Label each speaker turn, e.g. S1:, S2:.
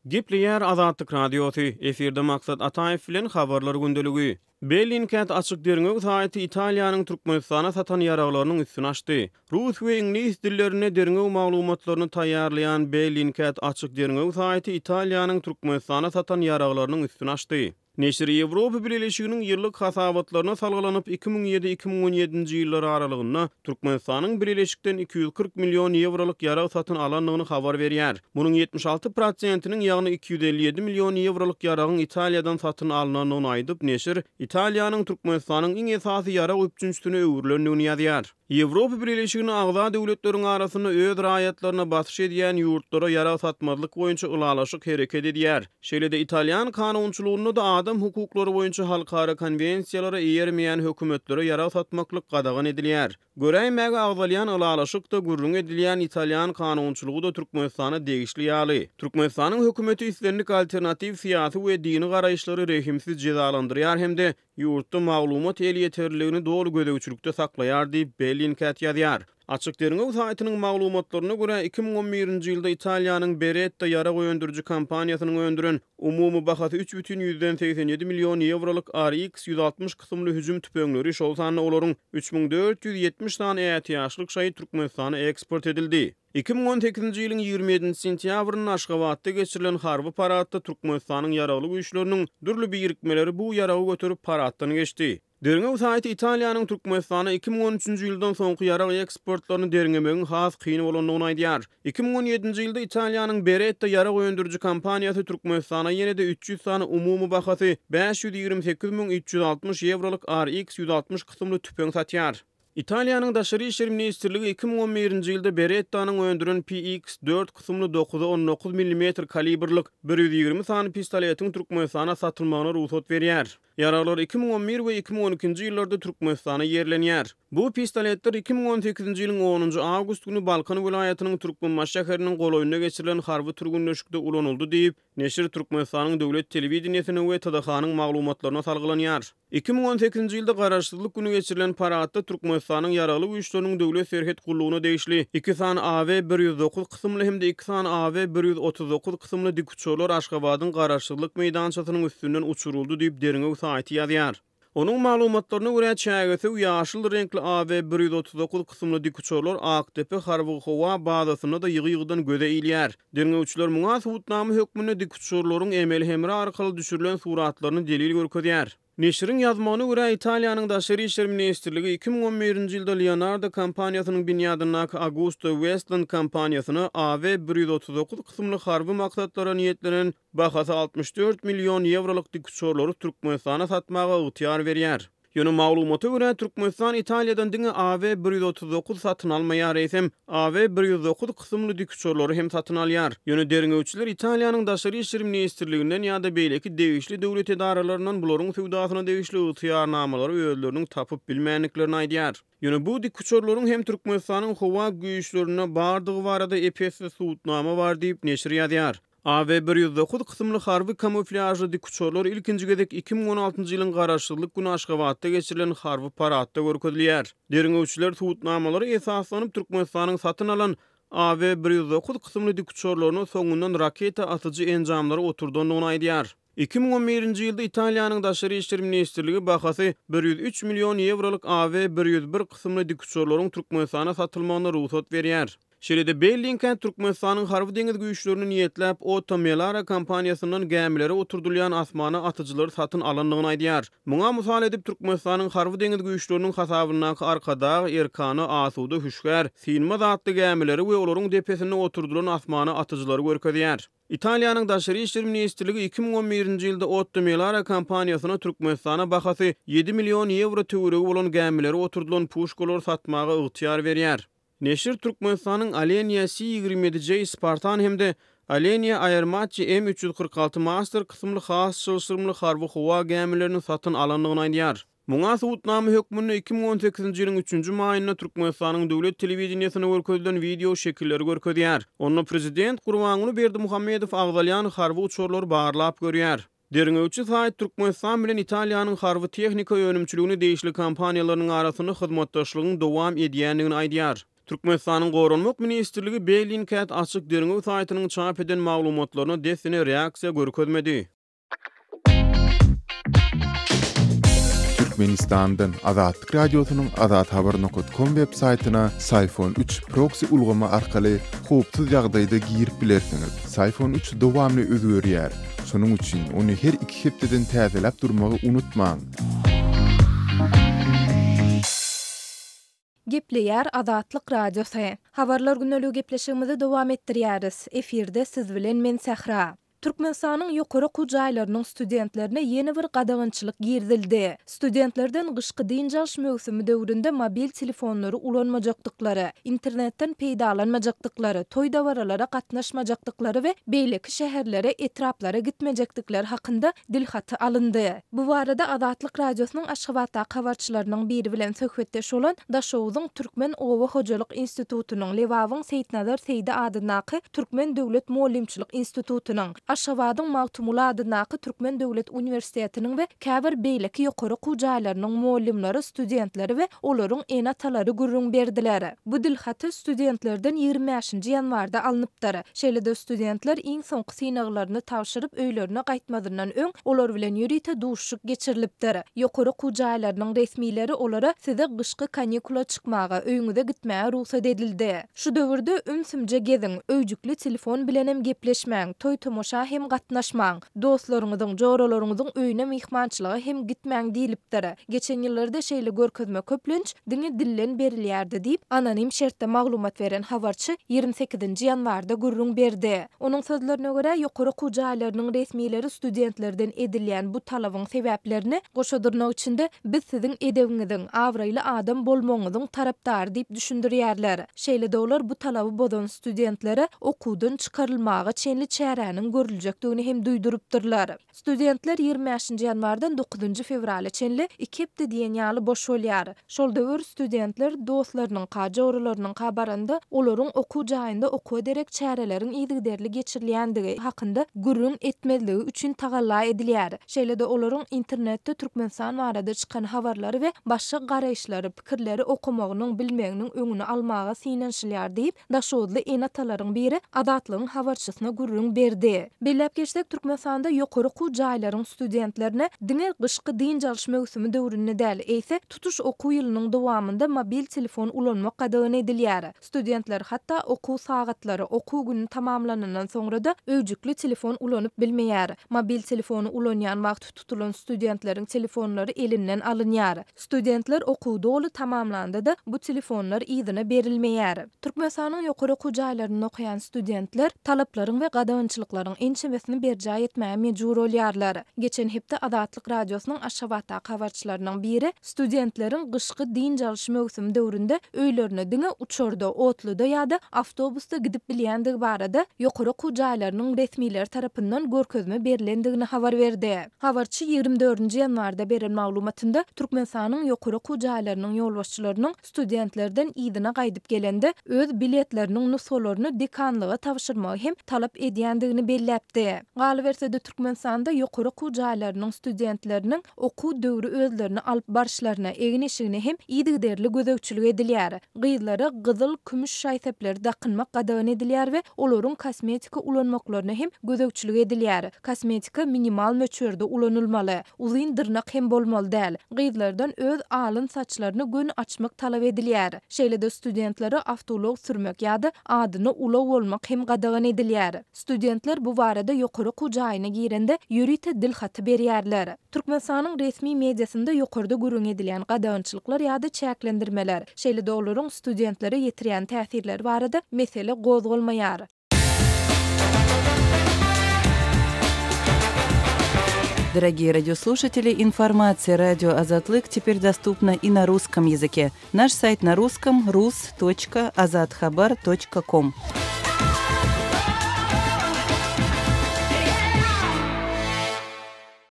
S1: Gepleýär Azatlyk Radiosy, efirde Maksat Ataýew bilen Habarlar gündeligi. Bellingcat açyk derňew saýty Italiýanyň Türkmenistana satan ýaraglarynyň üstüni açdy. Rus we iňlis dillerinde derňew maglumatlaryny taýýarlaýan Bellingcat açyk derňew saýty Italiýanyň Türkmenistana satan ýaraglarynyň üstüni açdy. Neşir Ýewropa Bileleşiginiň ýyllyk hasabatlaryna salgylanyp, 2007, 2017-nji ýyllar aralygynda Türkmenistanyň Bileleşikden 240 million ýewrolyk ýarag satyn alandygyny habar berýär. Munuň 76 prosentiniň, ýagny 257 million ýewrolyk ýaragyň Italiýadan satyn alnandygyny aýdyp, neşir Italiýanyň Türkmenistanyň iň esasy ýarag üpjünçisine öwrülendigini ýazýar. Ýewropa Bileleşigine agza döwletleriň arasynda öz raýatlaryna basyş edýän ýurtlara ýarag satmazlyk boýunça ylalaşyk hereket edýär. Şeýle-de italýan kanunçylygynda-da adam hukuklary boýunça halkara konwensiýalara eýermeýän hökümetlere ýarag satmaklyk gadagan edilýär. Göräýmäge agzalýan ylalaşyk-da, gürrüňi edilýän italýan kanunçylygy-da Türkmenistana degişli ýaly. Türkmenistanyň hökümeti islendik alternatiw syýasy we dini garaýyşlary rehimsiz jezalandyrýar hem-de Ýurtda maglumat elýeterliligini doly gözegçilikde saklaýar diýip, Bellingcat ýazýar. Açyk derňew saýtynyň maglumatlaryna görä, 2011-nji ýylda Italiýanyň Beretta ýarag öndüriji kompaniýasynyň öndüren, umumy bahasy 3,87 million ýewrolyk RX 160 kysymly hüjüm tüpeňleri, şol sanda olaryň 3470 sany ätiýaçlyk şaýy Türkmenistana eksport edildi. 2018-nji ýylyň 27-nji sentýabrynda Aşgabatda geçirilen harby paradda Türkmenistanyň Ýaragly Güýçleriniň dürli birikmeleri bu ýaragy göterip paraddan geçdi. Derňew saýty Italiýanyň Türkmenistana 2013-nji ýyldan soňky ýarag eksportlaryny derňemegiň has kyn bolandygyny aýdýar. 2017-nji ýylda Italiýanyň Beretta ýarag öndüriji kompaniýasy Türkmenistana ýene-de 300 sany umumy bahasy 528 360 ýewrolyk RX 160 kysymly tüpeň satýar. Italiýanyň Daşary işler ministrligi 2011-nji ýylda Berettanyň öndüren PX dört kysymly dokuza 19 millimetr kalibrlik 120 sany pistoletiň Türkmenistana satylmagyna rugsat berýär. Ýaraglar 2011 we 2012-nji ýyllarda Türkmenistana ýerlenýär. Bu pistoletler 2018-nji ýylyň onunjy awgust güni Balkan welaýatynyň Türkmenbaşy şäheriniň golaýynda geçirilen harby türgenleşikde ulanyldy diýip, neşir Türkmenistanyň döwlet telewideniýesine we TDH-nyň maglumatlaryna salgylanýar. 2018-nji ýylda Garaşsyzlyk güni geçirilen paradda Türkmenistanyň Ýaragly Güýçleriniň Döwlet serhet gullugyna degişli iki sany AW 109 kysymly hem-de iki sany AW 139 kysymly dikuçarlar Aşgabadyň Garaşsyzlyk meýdançasynyň üstünden uçuryldy diýip, derňew saýty ýazýar. Onuň maglumatlaryna görä, çägesöw ýaşyl reňkli AW 139 kysymly dikuçarlar Akdepe harby-howa bazasynda-da ýygy-ýygydan göze ilýär. Derňewçiler muňa subutnama hökmünde dikuçarlaryň emeli hemra arkaly düşürilen suratlaryny delil görkezýär. Neşiriň ýazmagyna görä, Italiýanyň Daşary işler ministrligi 2011-nji ýylda Leonardo kompaniýasynyň binýadyndaky Agusta Westland kompaniýasyna AW 139 kysymly harby maksatlara niýetlenen bahasy 64 million ýewrolyk dikuçarlary Türkmenistana satmaga ygtyýar berýär. Ýöne maglumata görä, Türkmenistan Italiýadan diňe AW 139 satyn almaýar, eýsem, AW 109 kysymly dikuçarlary hem satyn alýar. Ýöne derňewçiler Italiýanyň Daşary işler ministrliginden ýa-da beýleki degişli döwlet edaralaryndan bularyň söwdasyna degişli ygtyýarnamalary özleriniň tapyp bilmändiklerini aýdýar. Ýöne bu dikuçarlaryň hem Türkmenistanyň howa güýçlerinde bardygy barada ep-esli subutnama bar diýip, neşir ýazýar. AW 109 kysymly harby kamuflýažly dikuçarlar ilkinji gezek 2016-njy ýylyň Garaşsyzlyk güni Aşgabatda geçirilen harby paradda görkezilýär. Derňewçiler subutnamalara esaslanyp, Türkmenistanyň satyn alan AW 109 kysymly dikuçarlaryna soňundan raketa atyjy enjamlary oturdandygyny aýdýar. 2011-nji ýylda Italiýanyň Daşary işler ministrligi bahasy 103 million ýewrolyk AW 101 kysymly dikuçarlaryň Türkmenistana satylmagyna rugsat berýär. Şeýle-de Bellingcat Türkmenistanyň Harby-deňiz güýçlerini niýetläp Otto Melara kompaniýasyndan gämilere oturdylýan asmana atyjylary satyn alandygyny aýdýar. Muňa mysal edip, Türkmenistanyň Harby-deňiz güýçleriniň hasabyndaky Arkadag, Erkana, Asuda, Hüşgär, Synmaz atly gämileri we olaryň depesinde oturdylan asmana atyjylary görkezýär. Italiýanyň Daşary işler ministrligi 2011-nji ýylda Otto Melara kompaniýasyna Türkmenistana bahasy ýedi million ýewro töweregi bolan gämilere oturdylan puşkalary satmaga ygtyýar berýär. Neşir Türkmenistanyň Alenia C 27 J Spartan hem-de Alenia Aermacchi M 346 Master kysymly has çylşyrymly harby howa gämilerini satyn alandygyny aýdýar. Muňa subutnama hökmünde 2018-nji ýylyň üçünji maýynda Türkmenistanyň döwlet telewideniýesinde görkezilen wideo şekilleri görkezýär. Onda prezident Gurbanguly Berdimuhamedow agzalýan harby uçarlary barlap görýär. Derňewçi saýt Türkmenistan bilen Italiýanyň harby tehnika önümçiligine degişli kompaniýalarynyň arasynda hyzmatdaşlygyň dowam edýändigini aýdýar. Türkmenistanyň Goranmak ministrligi Bellingcat açyk derňew saýtynyň çap eden maglumatlaryna dessine reaksiýa görkezmedi.
S2: Türkmenistandan Azatlyk Radiosynyň azathabar nokat kom web saýtyna Syfon üç proksi ulgamy arkaly howpsuz ýagdaýda girip bilersiňiz. Syfon üç dowamly özgerýär. Şonuň üçin ony her iki hepdeden täzeläp durmagy unutmaň.
S3: Gepleýär Azatlyk Radiosy. Habarlar gündeligi gepleşigimizi dowam etdirýäris. Efirde siz bilen men Sähra. Türkmenistanyň ýokary okuw jaýlarynyň studentlerine ýene bir gadagançylyk girizildi. Studentlerden gyşky dynç alyş möwsümi döwründe mobil telefonlary ulanmajakdyklary, internetden peýdalanmajakdyklary, toý-dabaralara gatnaşmajakdyklary we beýleki şäherlere, etraplara gitmejekdikleri hakynda dilhaty alyndy. Bu barada Azatlyk Radiosynyň Aşgabatdaky habarçylarynyň biri bilen söhbetdeş bolan Daşoguzyň Türkmen oba hojalyk institutynyň, Lebabyň Seýitnazar Seýdi adyndaky Türkmen döwlet mugallymçylyk institutynyň, Aşgabadyň Magtymguly adyndaky Türkmen döwlet uniwersitetiniň we käbir beýleki ýokary okuw jaýlarynyň mugallymlary, studentleri we olaryň ene-atalary gürrüň berdiler. Bu dilhaty studentlerden 25 bäşinji ýanwarda alnypdyr. Şeýle-de studentler iň soňky synaglaryny tabşyryp öýlerine gaýtmazyndan öň olar bilen ýörite duşuşyk geçirilipdir. Ýokary okuw jaýlarynyň resmileri olara size gyşky kanikula çykmaga, öýüňize gitmäge rugsat edildi. Şu döwürde ümsümje geziň, öýjükli telefon bilenem gepleşmäň, toý-tomaşa hem gatnaşmaň. Dostlaryňyzyň, joralaryňyzyň öýüne myhmançylyga hem gitmäň diýlipdir. Geçen ýyllarda şeýle görkezme köplenç diňe dilden berilýärdi diýip, anonim şertde maglumat beren habarçy 28-nji ýanwarda gürrüň berdi. Onuň sözlerine görä, ýokary okuw jaýlarynyň resmileri studentlerden edilýän bu talabyň sebäplerini, goşa dyrnak içinde, biz siziň edebiňiziň, abraýly adam bolmagyňyzyň tarapdary diýip düşündirýärler. Şeýle-de olar bu talaby bozan studentlere okuwdan çykarylmaga çenli çäräniň görüljekdigini hem duýdurypdyrlar. Studentler 25-nji ýanwardan dokuzynjy fewrala çenli iki hepde diýen ýaly boş bolýar. Şol döwür studentler dostlarynyňka, joralarynyňka baranda, olaryň okuw jaýynda okuwa derek çäreleriň yzygiderli geçirilýändigi hakynda gürrüň etmezligi üçin tagalla edilýär. Şeýle-de olaryň internetde Türkmenistan barada çykan habarlary we başga garaýyşlary, pikirleri okamagynyň, bilmeginiň öňüni almaga synanyşylýar diýip, daşoguzly ene-atalaryň biri Azatlygyň habarçysyna gürrüň berdi. Belläp geçsek, Türkmenistanda ýokary okuw jaýlaryň studentlerine diňe gyşky dynç alyş möwsümi döwründe däl, eýse, tutuş okuw ýylynyň dowamynda mobil telefon ulanmak gadagan edilýär. Studentler hatda okuw sagatlary, okuw güni tamamlanandan soňra-da öýjükli telefon ulanyp bilmeýär. Mobil telefony ulanýan wagty tutulan studentleriň telefonlary elinden alynýar. Studentler okuwy doly tamamlanda-da bu telefonlar yzyna berilmeýär. Türkmenistanyň ýokary okuw jaýlarynda okaýan studentler talaplaryň we gadagançylyklaryň ençemesini berjaý etmäge mejbur bolýarlar. Geçen hepde Azatlyk Radiosynyň Aşgabatdaky habarçylarynyň biri studentleriň gyşky dynç alyş möwsümi döwründe öýlerine diňe uçarda, otluda ýa-da awtobusda gidip bilýändigi barada ýokary okuw jaýlarynyň resmileri tarapyndan görkezme berlendigini habar berdi. Habarçy 24-nji ýanwarda beren maglumatynda Türkmenistanyň ýokary okuw jaýlarynyň ýolbaşçylarynyň studentlerden yzyna gaýdyp gelende öz biletleriniň nusgalaryny dekanlyga tabşyrmagy hem talap edýändigini belläpdi. Galyberse-de, Türkmenistanda ýokary okuw jaýlarynyň studentleriniň okuw döwri özlerini alyp baryşlaryna, egin-eşigine hem yzygiderli gözegçilik edilýär. Gyzlara gyzyl, kümüş şaý-sepleri dakynmak gadagan edilýär we olaryň kosmetika ulanmaklaryna hem gözegçilik edilýär. Kosmetika minimal möçberde ulanylmaly. Uzyn dyrnak hem bolmaly däl. Gyzlardan öz alyn saçlaryny göni açmak talap edilýär. Şeýle-de studentlere awtoulag sürmek ýa-da adyna ulag bolmak hem gadagan edilýär. Studentler bu barada ýokary okuw jaýyna girende ýörite dilhaty berýärler. Türkmenistanyň resmi mediasynda ýokarda gürrüň edilýän gadagançylyklar ýa-da çäklendirmeler, şeýle-de olaryň studentlere ýetirýän täsirleri barada mesele gozgalmaýar.
S4: Дорогие радиослушатели, информация радио Азатлык теперь доступна и на русском языке. Наш сайт на русском rus.azathabar.com.